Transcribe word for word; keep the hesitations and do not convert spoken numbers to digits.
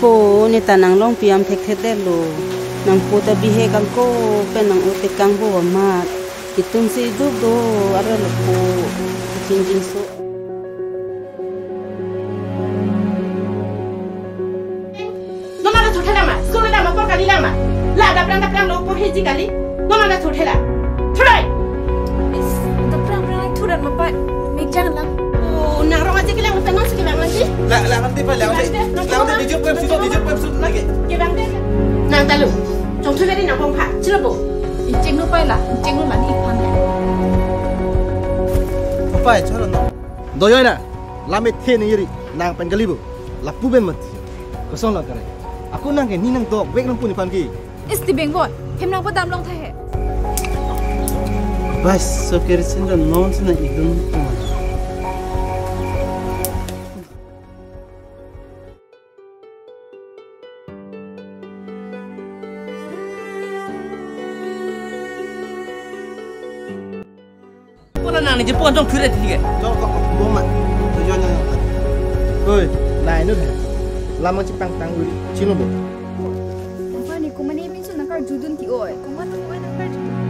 Po, ne ta nanglong piam thekthe detlo. Nangpo ta bihek ako pen nang-o tekang pu amat. Itum si duk do, arlo po. Chingjinso. Nonma ta thurthe lang ma, school lang ma, apor kali lang ma. La dapprang dapprang lo apor heji kali. Nonma ta thurthe lang. Thurthe. Is, dapprang dapprang thurthe ma pa. Mekjang lang. Oh, nang rong aje kelang, nang si kelang lagi. La, la nanti pa, la nanti. La nanti dijok pem suto, dijok pem suto lagi. Kelang deh. Nang talu. Chongthu lari nang pong pha. Chilo bo. Incheng lo pa la, incheng lo mani iphan ya. Apa ya, chalo no. Doyoi na, lammet the ni iri, nang pen kali bo. Lapu ben mati. Kosong la kare. Ako nang ke ni nang dok, bek nang puni pan ki. Isti beng boy, hem nang padam long tha he. Bas, so kerisin dan non sina idun. Pona nang ni je pon jong thurthe thike. Jong kok boma. Tujuan yang apa? Oi, nai nu he. Lamang chepangtang uri, chino bo. Apa ni kumani min sun nangkarjudun ti oi. Kuma tu oi nangkarjudun.